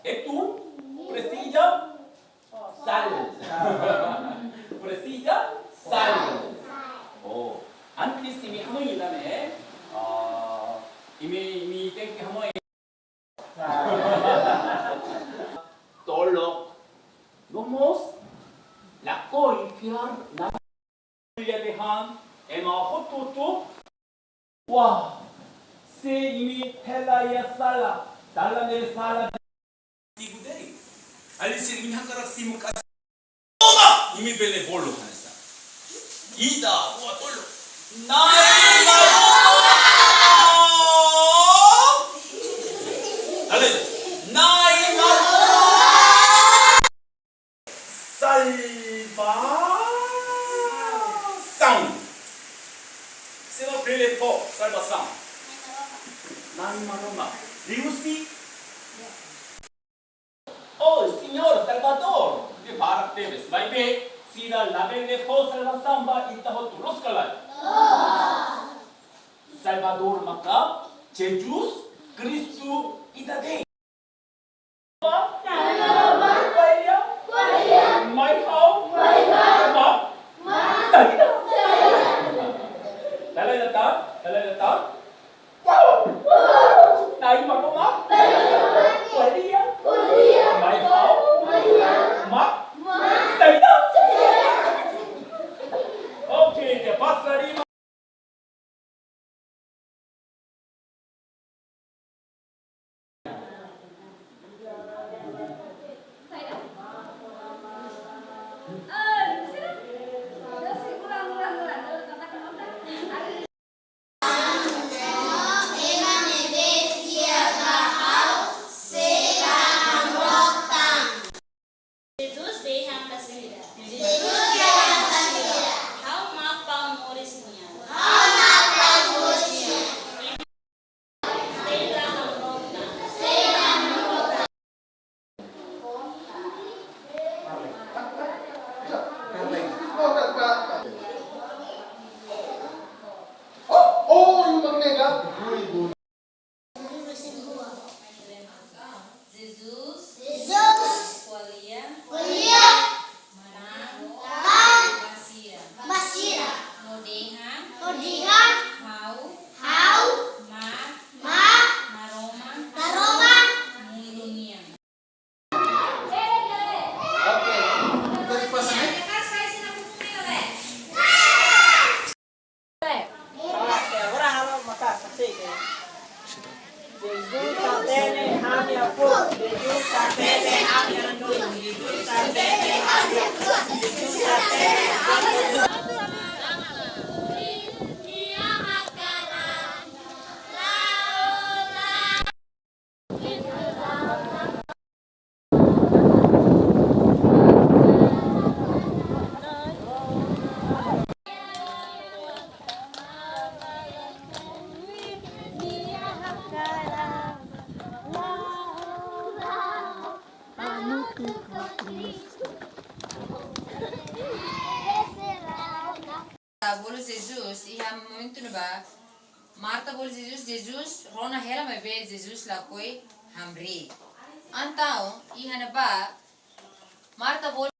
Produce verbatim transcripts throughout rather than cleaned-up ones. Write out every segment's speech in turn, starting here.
Itu presiza sal. Presiza sal. Oh, antes imi hanoin ida-ne'e, ah, imi, imi tenke hanoin. Tolok. No mós lakohi fiar na. Iha dehan ema hotu-hotu. Wah, se imi hela iha sala, dalan ne'e sala. Tibu deri. Alin sira imi hakarak simu kas. Toma, imi bele bolu hanesan. Ida, rua, tolu. Na'i Maromak. Alin. Na'i Maromak. Salvasaun. Sira bele fó salvasaun. Na'i Maromak. Liuhusi. Oh, Señór Salvadór, ne'e barak tebes. Maibé, sira labele fó salvasaun ba ita hotu, loos ka lae? Salvadór maka Jesus Kristu ida-ne'e. Mai ha'u. Mak. Saida. Dala ida tan, dala ida tan. Na'i Maromak. Mai ha'u. Mak. Saida. Oke, de pasa rima. Jesus dehan ba sira. Jesus dehan ba sira. Ha'u mak pa'an moris nian. Ha'u mak pa'an moris nian. Jesus. Jesus. Ko'alia. Ko'alia. Manán. Manán. Ba sira. Ba sira. No dehan. No dehan. Ha'u. Ha'u. Mak. Mak. Maromak. Maromak. Mundu nian. Oke. Kita dipasang, eh? Jesus hatene ha'u-nia fuuk. Jesus hatene ha'u-nia fuuk. Jesus hatene ha'u-nia fuuk. Jesus hatene ha'u-nia fuuk. Bolu Jesus, iha momentu ne'ebá, Marta bolu Jesus, Jesus rona hela maibé Jesus lakohi hamriik. Entaun, iha ne'ebá, Marta bolu,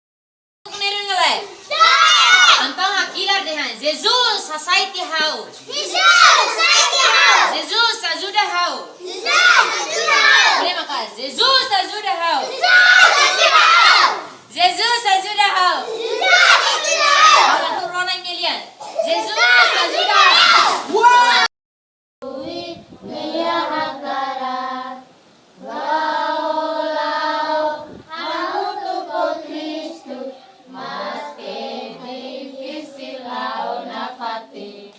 entaun hakilar dehan, Jesus, hasai tiha ha'u. Jesus, hasai tiha ha'u. Jesus, ajuda ha'u. Jesus, ajuda ha'u. Bele maka'as, Jesus, ajuda ha'u. Jesus, ajuda ha'u. Jesus, ajuda ha'u. Jesus, ajuda ha'u. Agora tu rona imi-nia lian. Jesus, ajuda ha'u. Nia hakarak la'o, la'o hamutuk ho Kristu, maske difisil la'o nafatin.